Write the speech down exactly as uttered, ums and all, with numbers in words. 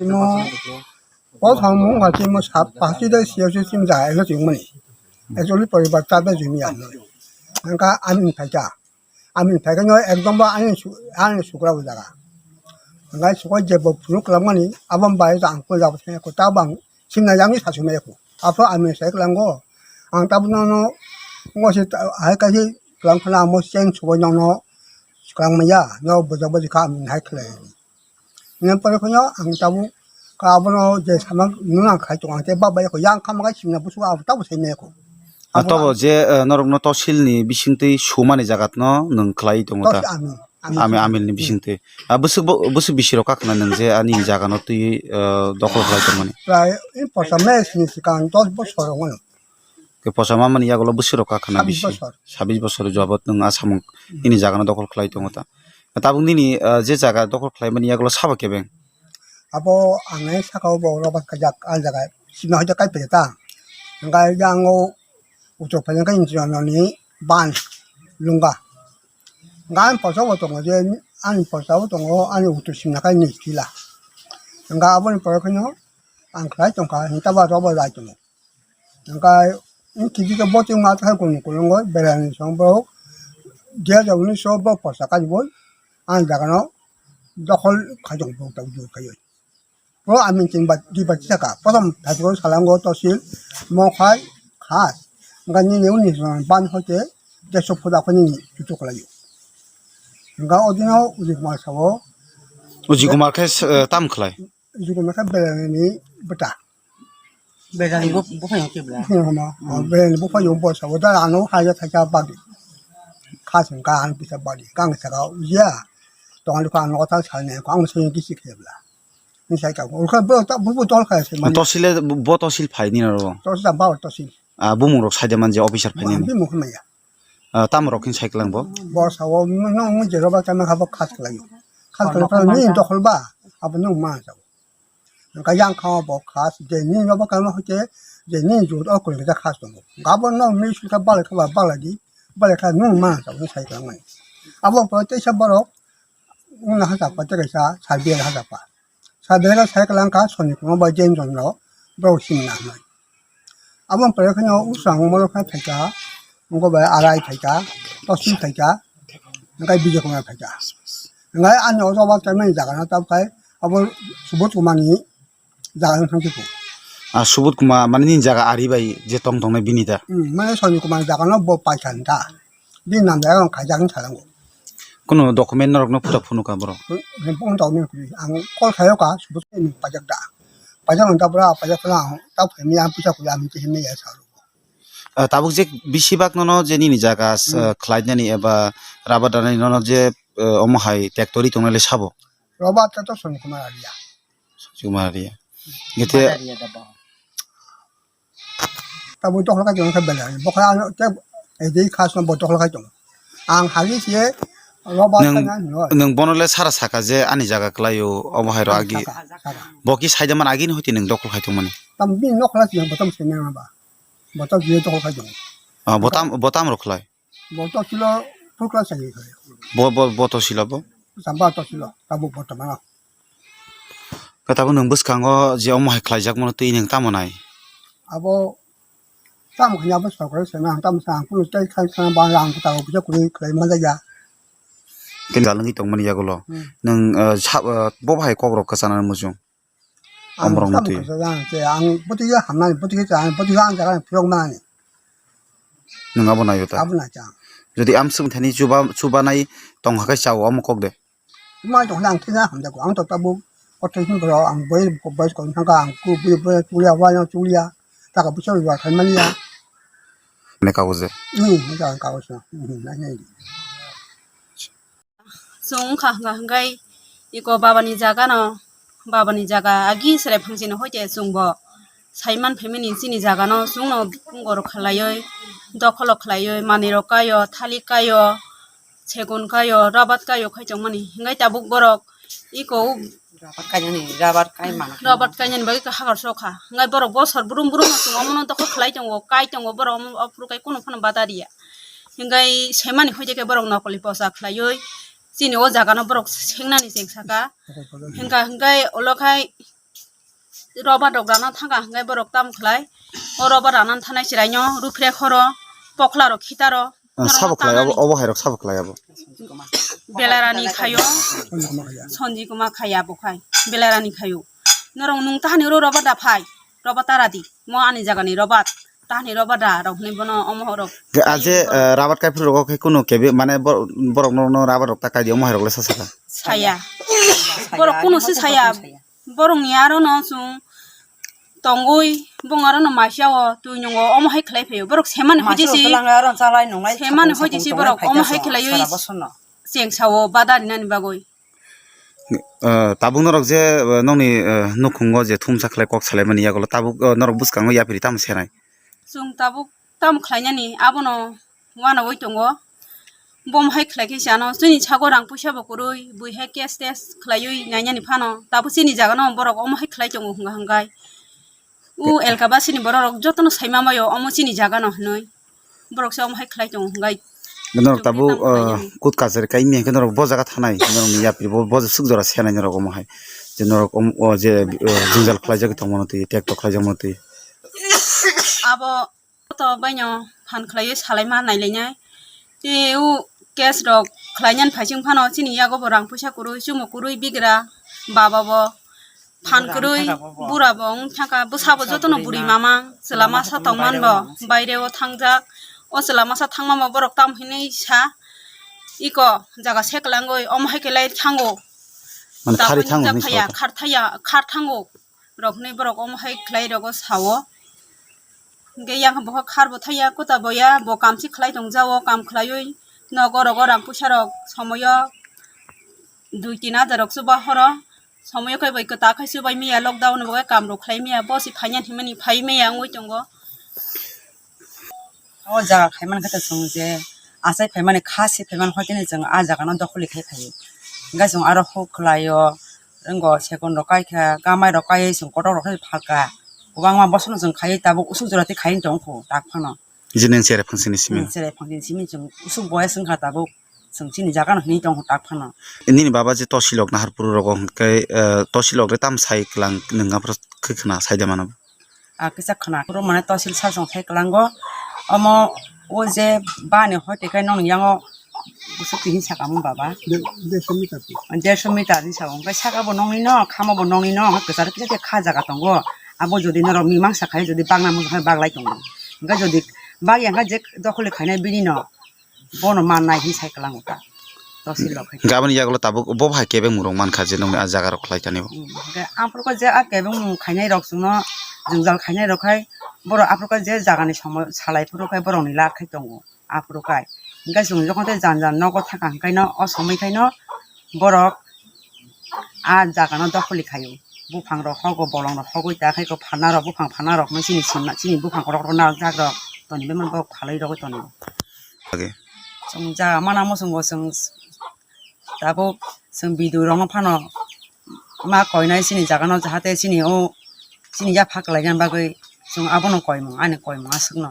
Timo, o thang mung kha timo sap pasti dai siya si sim da elo timo ni. Actually poribar ta da jumi ano. Angka amin phaika. Amin phaika no ekdom ba ani su-, ani sukra bu jaga. Angka sukra je bo phunuk lamani abam bai jang ko jabo se ko ta bang simna jang ni sasu me ko. Apho amin sai klango. Ang ta bu no no ngo se ta hai ka si klang khana mo chen subo no no klang maya no bo jabo jikha amin hai khlai. Nang pore phano ang tabuk ka abono je sama nuna khai tongo, ang tei bak bai kho yang kha makai simna busu ang tabuk sai me kho. Ah, tobo je, eh, norokno tosil ni bisingtwi sumani jagat no nwng khlai tongo ta? Tosi ami, ami Ami, sini. Amil ni bisingtwi. Ah, bwswk bo, bwswk bisi rok kakhna nwng je ani jaga no twi, eh, dokhol khlai tongmani? Prai in porsa mes ni sikang dos bosor rongo. Ke posa mamani yagulo bwswk rok kakhna Sabis bisi. Bosor. Sabis bosor jabot nwng asamung Hmm. nini jaga no dokhol khlai tongo ta. Tabuk nini, ah, je jaga dokhol khlaimani yagulo sabo kebeng? Abo ang nai saka o bo robar kajak ah jaga sima hoite kai pele ta. Hingke yang o utor phaina khe injinani ban lunga. Hingke ani posa bo tongo je ani posa bo tongo ani utor simna khe ni sila. Hingke aboni pore kheno ang khlai tongkha hinta ba robar lai tongo. Hingke in kiji khe botwi ma thai kunu kulungo berani song bo je jaboni so bo posa kajiboi ang jagano dokhol khaijong bo tabjor khaijoi. Bo amin tin ba di ba saka. Prothom thai salango tosil mokhai khas. Hingke nini uni ban hoite deso phuda khe nini chutu khlaio. Hingke odino Ujit Kumar sao. Ujit Kumar khe, eh, tam khlai? Ujit Kumar khe berani bwta. Berani bo, bo phai khe bla. Hino hino. Hmm. Berani bo phai bo sao da ano haja thaja bagi. Khas hingke ano pisa bagi. Kang saka uya. Tongali ko ano ta sa ne ko ang sini kisi khe bla. Ni sai ka. Ulka bo ta bo bo tol kha se mani. Tosil le bo tosil phai ni ro. Tosil da ba tosil. Ah, bumung rok sai de man je officer phai ni. Bumung khe maya. Ah, tamo rok khin sai klang bo? Bo sao no mo je roba kama kha bo khas khlai. Khas khlai ni dokhol ba. Abo no ma sao. Ka yang kha bo khas de ni roba kama hote je ni jur o kul ja khas tongo. Ga bo no mi su ka bal kha ba bal di. Bal kha no ma sao ni sai klang mani. Abo bo te sa borok. Wngna hachapa tei kaisa Sabial hachapa. Sabial sai kwlangkha Sonikumar bai Jenjon rok borok simna hwnwi. Aboni pore kheno usang molo khe phaikha, wngkha bai Arai phaikha, Tosil phaikha, wngkha Bijay Kumar phaikha. Wngkha ani o roba chaimani jaga no tabkhai abo Subodh Kumar ni jaga wng thangkhe bo. Ah, Subodh Kumar, mane nini jaga ari bai je tong tongnai bini da? Hmm, mane Soni Kumar jaga no bo paikha ta. Bini nam jaga no khaijak wng salango. Kuno document norok no phuta phunukha borok? Hmm, phone tong nini kuri. Ang call khayo ka, Subodh Kumar ni pajak da. Pajak wng ta bra, pajak phano ang ta phai mi ang puisa kuri ang tei mi ya sa. Ah, tabuk je bisi bak nono je nini jaga, Hmm. ah, khlai nani eba rubber danani nono je, ah, omo hai factory tongnai le sabo? Rubber ta to Soni Kumar aria. Soni Kumar aria. Gete Kumar aria da ba. Tabuk dokhol khai tongo khe belai. Bokhorok ano tei edi khasno bo dokhol khai tongo. Ang hagi se roba Nwng, khaina hino. Nwng bono le sara saka je ani jaga kwlaio, omo hai ro agi. Saka, saka. Bo ki saida man agi ni hoite nwng dokhol khai tongmani? Tam bini nokhola se botom se nang ba. Botom je dokhol khai tongo. Ah, botam, botam ro khlai? Bo to kilo phukla chai khe. Bo, bo, bo to sila bo? Jamba to kilo, tabuk bortomano. Khe tabuk nwng bwskango je omo hai khlaijak mano twi nwng tamo nai? Abo tamo khanya abo sokro se na tamo sa ang kunu tei khai khana ba ang ta kisa kuri khlai ma ja. Kini gal ngi tongmani yagulo. Hmm. Nwng, eh, sa, eh, bo bahai kok rok kwchana muchung. Ang Omrok tamo mati. Kasa jang te ang bwtwi hamnani, bwtwi cha ang bwtwi ang jaga phiyok mani. Nwng abo naio ta? Abo nai cha. Jodi amswk thani chuba, chubanai tong hakai chao omo kok de. Ma tong ang thina hamda ko ang to tabuk othai hin bro ang boi boi ko thangka ang ku boi boi chulia wa yang chulia ta ka busa wa khai mani ya. Ne ka uje. Ni ni ka ka uje. Ni na ni. Chwng wngkha hwnkha hwnkhe iko babani jaga no, babani jaga agi chwrai phangchini hoite chwngbo saiman phaimani chini jaga no chwngno gorok khlaiwi, dokholo khlaiwi, manwi rok kaio, thalik kaio, segun kaio, rabat kaio khai tongmani. Hwnkhe tabuk borok iko Rabat kainani, rabat kai mana. Rabat kainani bagwi hakor sokha. Hwnkhe borok bosor brum brum no chwng omono dokhol khlai tongo, kai tongo borok omo, ophuru kai kunu phano bada riya. Hwnkhe semani hoite khe borok nokoli posa khlaiwi chini o jaga no borok sengnani cheng saka. Hwnkha hwnkhe olo khai Roba dok rana thangkha hwnkhe borok tamo khlai? O roba rana thanai chwraino ruphrek horo, pokla rok khitaro. Ah, sabo khlai abo, obo hai rok sabo khlai abo. Belarani khayo, Sonjikuma khaya bo khai, Belarani khayo. Norok nwng tahani ro roba da phai, roba tara di, mo ani jagani roba, tahani roba da rok hwnwi bono omo horok. Ge, aje, eh, rabat kai phuru rogo khe kunu kebe, mane bo-, borok no, no rabat rok ta kai di, omo hai rok le sa saka. Saya. Borok kunu se saya. Borok ni aro no chung tongwi, bong aro no masia o twi nungo, omo hai khlai phaio. Borok semani hoidi si, semani hoidi si borok omo hai khlaiwi cheng sao bada rinani bagwi. Eh, tabuk norok je, eh, nokni, eh, nukhungo je thumsa khlai kok salaimani yagulo tabuk, eh, norok bwskango yapri tamo senai? Chwng tabuk tamo khlainani abono uanaui tongo. Bo omo hai khlai khe se ano chini sago rang puisa bo kwrwi, bui hai cash tes khlaiwi nainani phano tabuk chini jaga no borok omo hai khlai tongo hwnka hwnkhe. U elka basini borok rok jotono sai ma maio omo chini jaga no hinui. Borok se omo hai khlai tongo hwnkhe. Norok tabuk, ah, kut kachari kai mia hwnkhe norok bo jaga thanai, norok ni yapri bo, bo suk jora senai norok omo hai. Je norok om-, o je, ah, jwngjal khlaijak tongmano twi, tekto khlaijak mano twi. Abo to baino phan khlaiwi salaima nailainai. Tei u case rok khlainani phaising phano chini yago bo rang puisa kwrwi, chumo kwrwi bigra, baba bo phan kwrwi, bura bo wng thangkha, bwsa bo jotono buri mamang, chwla masa tongman bo baire o thangjak. O chwla masa thangma bo borok tam hinwi sa, iko jaga se kwlangwi omo hai khe lai thango. Mane khari thango hinwi sa. Khar thaya, khar thango rok hinwi borok omo hai khlai rogo sao. Hingke yang boha khar bo thaya, kuta boya, bo kam si khlai tong jao, kam khlaiwi nogo rogo rang puisa rok somoyo dui tin hajar rok chuba horo. Somoyo khe bai kwta khai chubai miya, lockdown bo khe kam rok khlai miya, bo si phaiya hinmani phai miya wngwi tongo. O jaga khai mankha ta chwng je achai phaimani kha se phaimani hoi tini chwng a jaga no dokholi khai phaio. Hingke chwng aro huk khlaio, wngbo sekon rok kai kha, gamai rok kai chwng kotor rok khai phalka. Kwbangma bosono chwng khai tabuk usuk jora tei khai tong kho tak phano. Je nang cherai phangsini simi. Hmm, cherai phangsini simi chwng usuk boya swngkha tabuk chwng chini jaga no hinwi tong kho tak phano. Nini baba je tosilok naharpuru rogo hwnkhe, eh, tosilok le tam sai kwlang nwng aphuru khe khna sai de mano. A kisa khna phuru mane tosil sajong thai kwlango. Omo o je bani hoi tei kai nong yango busuk tini saka mung baba. De-, derso meter. Derso meter ni saka, hwnkhe saka bo nongni no, khamo bo nongni no, hwnkhe kwcharo kisa khe kha jaga tongo. Abo jodi norok mimang sakhai jodi bagna mung hai baglai tongo. Hwnkhe jodi bagya hwnkhe je dokholi khainai bini no. Bono mannai hinwi sai kwlango ta. Tosil rok hai. Gaboni yagulo tabuk bo hai kebeng murung mankha je nongni a jaga rok khlai tani bo. Hmm, hwnkhe aphuru khe je a kebeng mung khainai rok chwngno jwngjal khainai rok khai borok aphuru khe je jagani somoy salai phuru khai borokni lar khai tongo aphuru khai. Hwnkhe chwng jokhon tei jan jan nogo thangkha hwnkhe no o somoi khai no borok a jaga no dokholi khaio. Buphang rok hogo, bolong rok hogwi ta khai ko phalna rok, buphang phalna rok no chini simna, chini buphang rok rok na jak rok toni bemani borok phalwi rogwi tongo. Age. Chwng jaga mana muchungo chwng tabuk chwng bidui rokno phano ma koinai chini jaga no, jahate chini o chini yapha kwlaina bagwi chwng abono koimung, ani koimung aswkno.